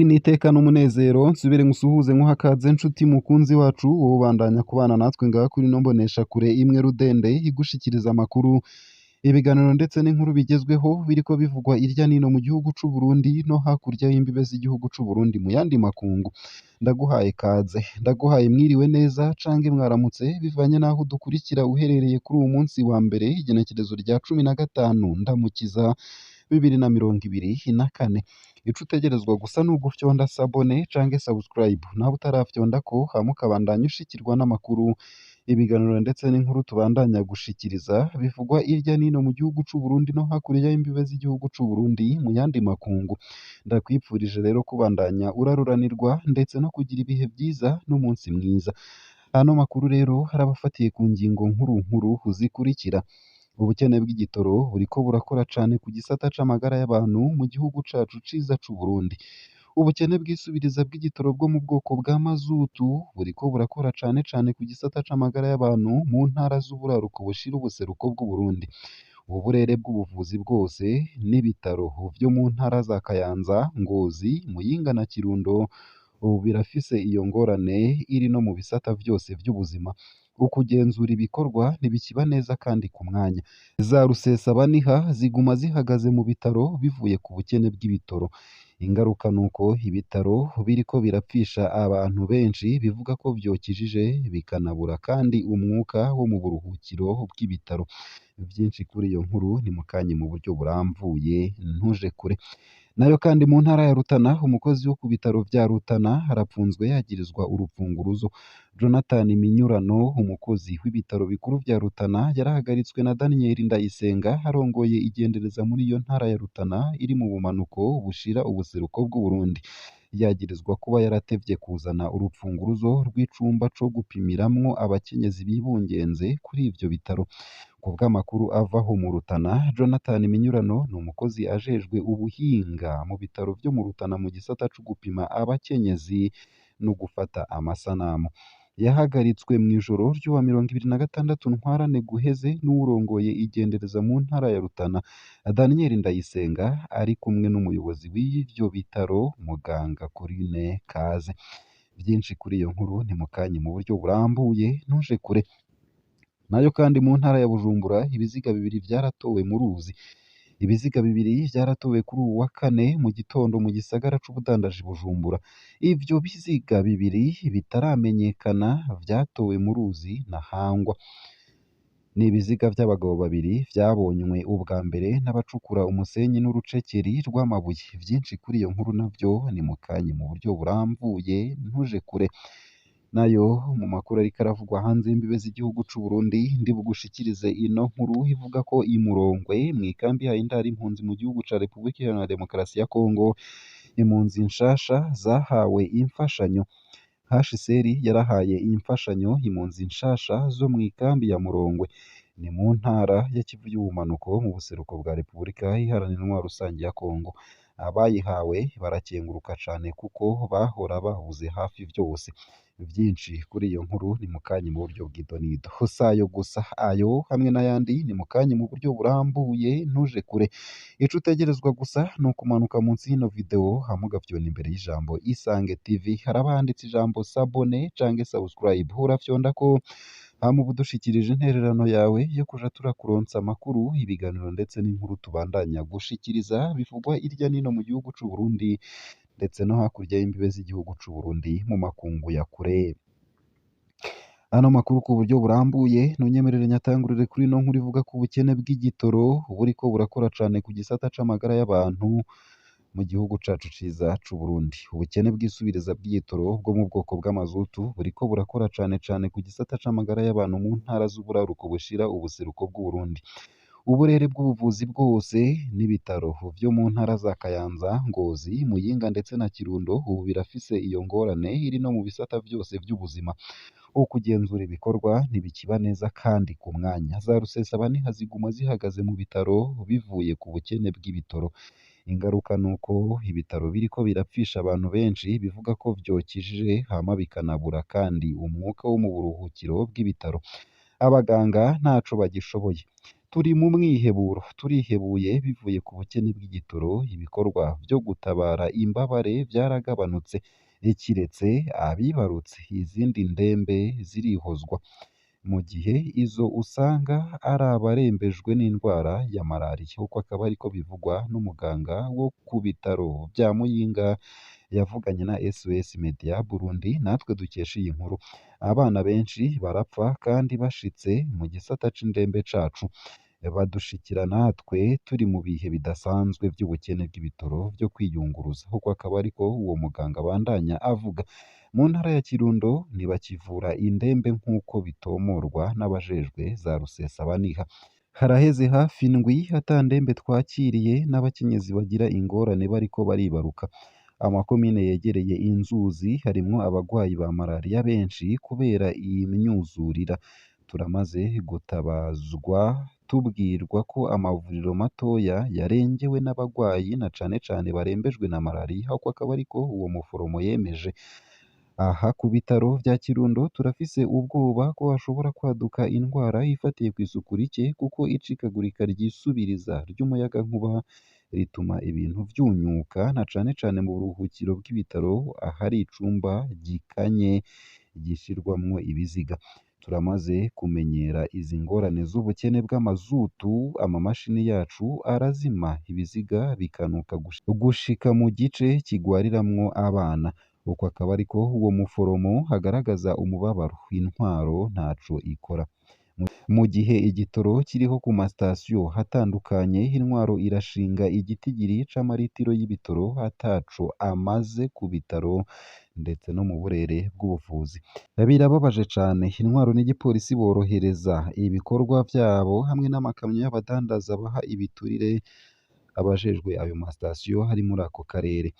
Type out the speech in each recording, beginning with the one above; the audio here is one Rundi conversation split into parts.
N'iteka n'umunezero nsubire nkusuhuze nkuha kaze nshuti mukunzi wacu, wowe ubandanya kubana natwe ngaha kuri ino mboneshakure imwe rudende igushikiriza amakuru, ibiganiro ndetse n'inkuru bigezweho biriko bivugwa irya nino mu gihugu c'u Burundi no hakurya y'imbibe z'igihugu c'u Burundi mu yandi makungu. Ndaguhaye kaze, ndaguhaye mwiriwe neza canke mwaramutse bivanye n'aho udukurikira uherereye kuri uwu munsi wa mbere igenekerezo rya 15 Ndamukiza 2024. Ico utegerezwa gusa ni ugufyonda sabone canke subscribe, nawe utarafyondako hama ukabandanya ushikirwa n'amakuru, ibiganiro ndetse n'inkuru tubandanya gushikiriza bivugwa irya nino mu gihugu c'u Burundi no hakurya y'imbibe z'igihugu c'u Burundi mu yandi makungu. Ndakwipfurije rero kubandanya uraruranirwa ndetse no kugira ibihe vyiza n'umunsi mwiza. Ano makuru rero arabafatiye ku ngingo nkuru nkuru zikurikira: ubukene bw'igitoro buriko burakora cane ku gisata c'amagara y'abantu mu gihugu cacu ciza c'u Burundi. Ubukene bw'isubiriza bw'igitoro bwo mu bwoko bwa mazutu buriko burakora cane cane ku gisata c'amagara y'abantu mu ntara z'uburaruko bushira ubuseruko bw'Uburundi. Uburere bw'ubuvuzi bwose n'ibitaro vyo mu ntara za Kayanza, Ngozi, Muyinga na Kirundo ubu birafise iyo ngorane iri no mu bisata vyose vy'ubuzima. Ukugenzura ibikorwa ntibikiba neza kandi ku mwanya. Za rusesabaniha ziguma zihagaze mu bitaro bivuye ku bukene bw'ibitoro. Ingaruka nuko ibitaro biriko birapfisha abantu benshi bivuga ko vyokijije bikanabura kandi umwuka wo mu buruhukiro bw'ibitaro. Vyinshi kuri iyo nkuru ni mukanye mu buryo burambuye, ntuje kure. Nayo kandi mu ntara ya Rutana, umukozi wo ku bitaro vya Rutana arapfunzwe yagirizwa urupfunguruzo. Jonathan Minyurano, umukozi w'ibitaro bikuru vya Rutana, yarahagaritswe na Daniel Ndayisenga arongoye igendereza muri iyo ntara ya Rutana iri mu bumanuko bushira ubuseruko bw'Uburundi. Yagirizwa kuba yaratevye kuzana urupfunguruzo rw'icumba co gupimiramwo abakenyezi bibungenze kuri ivyo bitaro. Kubw'amakuru avaho mu Rutana, Jonathan Minyurano ni umukozi ajejwe ubuhinga mu bitaro vyo mu Rutana mu gisata co gupima abakenyezi no gufata amasanamu. Yahagaritswe mw'ijoro ry'uwa 26 Ntwarante guheze n'uwurongoye igendereza mu ntara ya Rutana, Daniel Ndayisenga, ari kumwe n'umuyobozi w'ivyo bitaro muganga Corine Kaze. Vyinshi kuri iyo nkuru ni mukanye mu buryo burambuye, ntuje kure. Nayo kandi mu ntara ya Bujumbura ibiziga bibiri vyaratowe mu ruzi. Ibiziga bibiri vyaratowe kuri uwu wa kane mu gitondo mu gisagara c'ubudandaji Bujumbura. Ivyo biziga bibiri bitaramenyekana vyatowe mu ruzi Ntahangwa. Ni ibiziga vy'abagabo babiri vyabonywe ubwa mbere n'abacukura umusenyi n'urucekeri rw'amabuye. Vyinshi kuri iyo nkuru navyo ni mukanye mu buryo burambuye, ntuje kure. Nayo mu makuru ariko aravugwa hanze y'imbibe z'igihugu c'u Burundi, ndi bugushikirize ino nkuru ivuga ko i Murongwe mw'ikambi ya Indari impunzi mu gihugu ca Republika Iharanira Demokarasi ya Kongo, impunzi nshasha zahawe imfashanyo. HCR yarahaye imfashanyo impunzi nshasha zo mw'ikambi ya Murongwe, ni mu ntara ya Kivu y'ubumanuko mu buseruko bwa Republika Iharanira Intwaro Rusangi ya Kongo. Abayihawe barakenguruka cane kuko bahora babuze hafi vyose. Vyinshi kuri iyo nkuru ni mukanye mu buryo bw'idonido. Sayo gusa, ayo hamwe n'ayandi ni mukanye mu buryo burambuye, ntuje kure. Ico utegerezwa gusa ni ukumanuka munsi y'ino video hama ugafyonda imbere y'ijambo Isange TV, haraba handitse ijambo sabone canke subscribe, urafyondako hama uba udushikirije intererano yawe yo kuja turakuronsa amakuru, ibiganiro ndetse n'inkuru tubandanya gushikiriza bivugwa irya nino mu gihugu c'u Burundi ndetse no hakurya y'imbibe z'igihugu c'u Burundi mu makungu ya kure. Ano makuru ku buryo burambuye ntunyemerere nyatangurire kuri ino nkuru ivuga ko ubukene bw'igitoro buriko burakora cane ku gisata c'amagara y'abantu mu gihugu cacu ciza c'u Burundi. Ubukene bw'isubiriza bw'igitoro bwo mu bwoko bw'amazutu buriko burakora cane cane ku gisata c'amagara y'abantu mu ntara z'uburaruko bushira ubuseruko bw'Uburundi. Uburere bw'ubuvuzi bwose n'ibitaro vyo mu ntara za Kayanza, Ngozi, Muyinga ndetse na Kirundo ubu birafise iyo ngorane iri no mu bisata vyose vy'ubuzima. Ukugenzura ibikorwa ntibikiba neza kandi ku mwanya. Za rusesabaniha ziguma zihagaze mu bitaro bivuye ku bukene bw'ibitoro. Ingaruka nuko ibitaro biriko birapfisha abantu benshi bivuga ko vyokijije hama bikanabura kandi umwuka wo mu buruhukiro bw'ibitaro. Abaganga ntaco bagishoboye. Turi mu mwiheburo, turihebuye bivuye ku bukene bw'igitoro, ibikorwa vyo gutabara imbabare vyaragabanutse, kiretse abibarutse, izindi ndembe zirihozwa, mu gihe izo usanga ari abarembejwe n'indwara ya malariya. Uko akaba ariko bivugwa n'umuganga wo ku bitaro vya Muyinga yavuganye na SOS Media Burundi, natwe dukesha iyi nkuru. Abana benshi barapfa kandi bashitse mu gisata c'indembe cacu, badushikira natwe turi mu bihe bidasanzwe vy'ubukene bw'ibitoro vyo kwiyunguruza. Uko akaba ariko uwo muganga abandanya avuga. Mu ntara ya Kirundo ntibakivura indembe nk'uko bitomorwa n'abajejwe za Rusesabaniha. Haraheze hafi indwi ata ndembe twakiriye n'abakenyezi bagira ingorane bariko baribaruka. Amakomine yegereye inzuzi harimwo abagwayi ba malariya benshi kubera iyi myuzurira. Turamaze gutabazwa tubwirwa ko amavuriro matoya yarengewe n'abagwayi na cane cane barembejwe na malariya. Uko akaba ariko uwo muforomo yemeje. Aha ku bitaro vya Kirundo turafise ubwoba ko hashobora kwaduka indwara ifatiye kw'isuku rike, kuko icikagurika ryisubiriza ry'umuyagankuba rituma ibintu vyunyuka, na cane cane mu buruhukiro bw'ibitaro ahari icumba gikanye gishirwamwo ibiziga. Turamaze kumenyera izi ngorane z'ubukene bw'amazutu, amamashini yacu arazima, ibiziga bikanuka gushika mu gice kigwariramwo abana. Uko akaba ariko uwo muforomo agaragaza umubabaro. Intwaro ntaco ikora. Mu gihe igitoro kiriho ku masitasiyo atandukanye, intwaro irashinga igitigiri c'amaritiro y'ibitoro ataco amaze ku bitaro ndetse no mu burere bw'ubuvuzi. Birababaje cane, intwaro n'igipolisi borohereza ibikorwa vyabo hamwe n'amakamyo y'abadandaza baha ibiturire abajejwe ayo masitasiyo ari muri ako karere.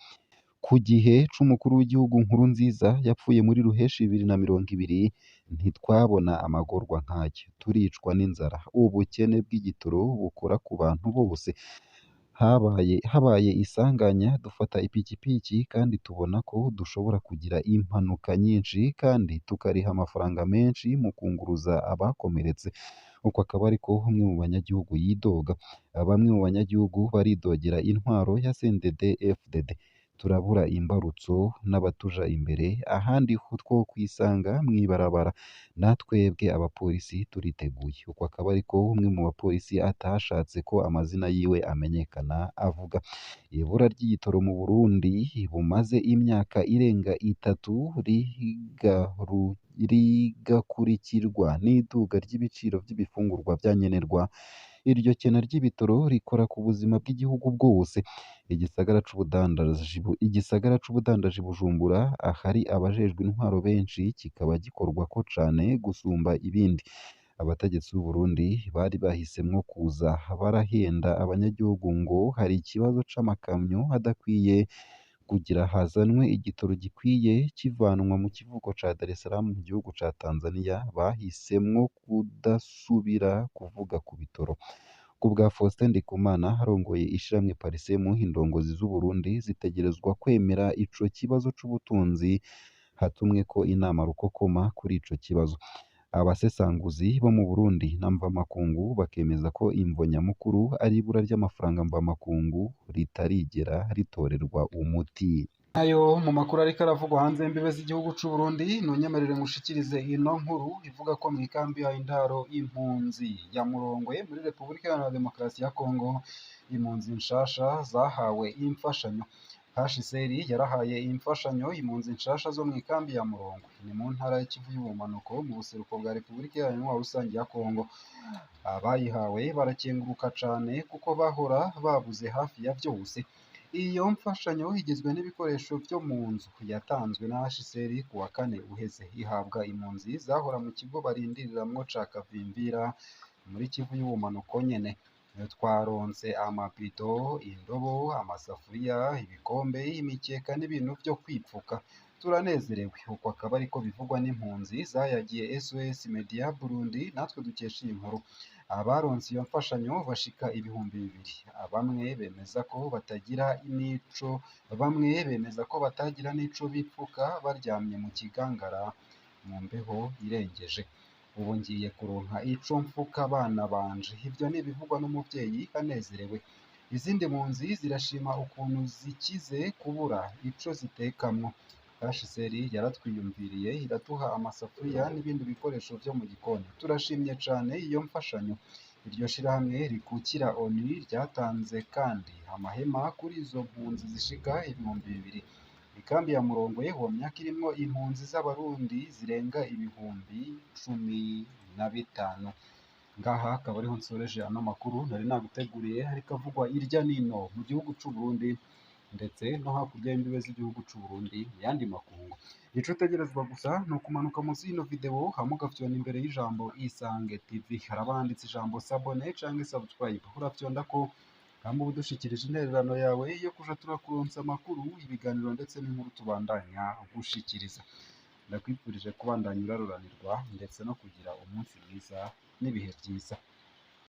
Ku gihe c'umukuru w'igihugu Nkurunziza yapfuye muri Ruheshi 2020, ntitwabona amagorwa nk'aya. Turicwa n'inzara, ubukene bw'igitoro bukora ku bantu bose. Habaye isanganya dufata ipikipiki kandi tubona ko dushobora kugira impanuka nyinshi kandi tukariha amafaranga menshi mu kunguruza abakomeretse. Uko akaba ariko umwe mu banyagihugu yidoga. Bamwe mu banyagihugu baridogera intwaro ya CNDD FDD. Turabura imbarutso n'abatuja imbere, ahandi ho twokwisanga mw'ibarabara. Natwebwe abapolisi turiteguye. Uko akaba ariko umwe mu bapolisi atashatse ko amazina yiwe amenyekana avuga. Ibura ry'igitoro mu Burundi bumaze imyaka irenga itatu rigakurikirwa n'iduga ry'ibiciro vy'ibifungurwa vya nkenerwa. Iryo kena ry'ibitoro rikora ku buzima bw'igihugu bwose. Igisagara c'ubudandaji Bujumbura, ahari abajejwe intwaro benshi, kikaba gikorwako cane gusumba ibindi. Abategetsi b'u Burundi bari bahisemwo kuza barahenda abanyagihugu ngo hari ikibazo c'amakamyo adakwiye kugira hazanwe igitoro gikwiye kivanwa mu kivuko ca Dar es Salaam mu gihugu ca Tanzania, bahisemwo kudasubira kuvuga ku bitoro. Ku bwa Faustin Ndikumana arongoye ishirahamwe Parsem, indongozi z'u Burundi zitegerezwa kwemera ico kibazo c'ubutunzi, hatumweko inama rukokoma kuri ico kibazo. Abasesanguzi bo mu Burundi na mvamakungu bakemeza ko imvo nyamukuru ari ibura ry'amafaranga mvamakungu ritarigera ritorerwa umuti. Nayo mu makuru ariko aravugwa hanze y'imbibe z'igihugu c'u Burundi, nunyemerere ngushikirize ino nkuru ivuga ko mw'ikambi ya Indaro impunzi ya Murongwe muri Repubulika Iharanira Demokarasi ya Kongo, impunzi nshasha zahawe imfashanyo. HCR yarahaye imfashanyo impunzi nshasha zo mw'ikambi ya Murongwe, ni mu ntara ya Kivu y'ubumanuko mu buseruko bwa Repubulika Iharanira Rusange ya Kongo. Abayihawe barakenguruka cane kuko bahora babuze hafi ya vyose. Iyo mfashanyo igizwe n'ibikoresho vyo mu nzu yatanzwe na HCR ku wa kane uheze, ihabwa impunzi zahora mu kigo barindiriramwo ca Kavimvira muri Kivu y'ubumanuko nyene. Twaronse amabido, indobo, amasafuriya, ibikombe, imikeka n'ibintu vyo kwipfuka. Turanezerewe. Uko akaba ariko bivugwa n'impunzi zayagiye SOS Media Burundi, natwe dukesha iyi nkuru. Abaronse iyo mfashanyo bashika 2000. Bamwe bemeza ko batagira n'ico, bamwe bemeza ko batagira n'ico bipfuka baryamye mu kigangara mu mbeho irengeje. Ubu ngiye kuronka ico mfuka abana banje. Ivyo ni ibivugwa n'umuvyeyi anezerewe. Izindi mpunzi zirashima ukuntu zikize kubura ico zitekamwo. HCR yaratwiyumviriye iraduha amasafuriya n'ibindi bikoresho vyo mu gikoni. Turashimye cane iyo mfashanyo. Iryo shirahamwe rikukira ONU ryatanze kandi amahema kuri izo mpunzi zishika 2000. Ikambi ya Murongwe womenya ko irimwo impunzi z'Abarundi zirenga 15,000. Ngaha akaba ariho nsoreje ano makuru nari naguteguriye, ariko avugwa irya nino mu gihugu c'u Burundi ndetse no hakurya y'imbibe z'igihugu c'u Burundi mu yandi makungu. Ico utegerezwa gusa ni ukumanuka munsi y'ino video hama ugafyonda imbere y'ijambo Isange TV. Haraba handitse ijambo s'abonner canke subscribe, urafyondako hama uba udushikirije intererano yawe yo kuja turakuronsa amakuru, ibiganiro ndetse n'inkuru tubandanya gushikiriza. Ndakwifurije kubandanya uraruranirwa ndetse no kugira umunsi mwiza n'ibihe vyiza.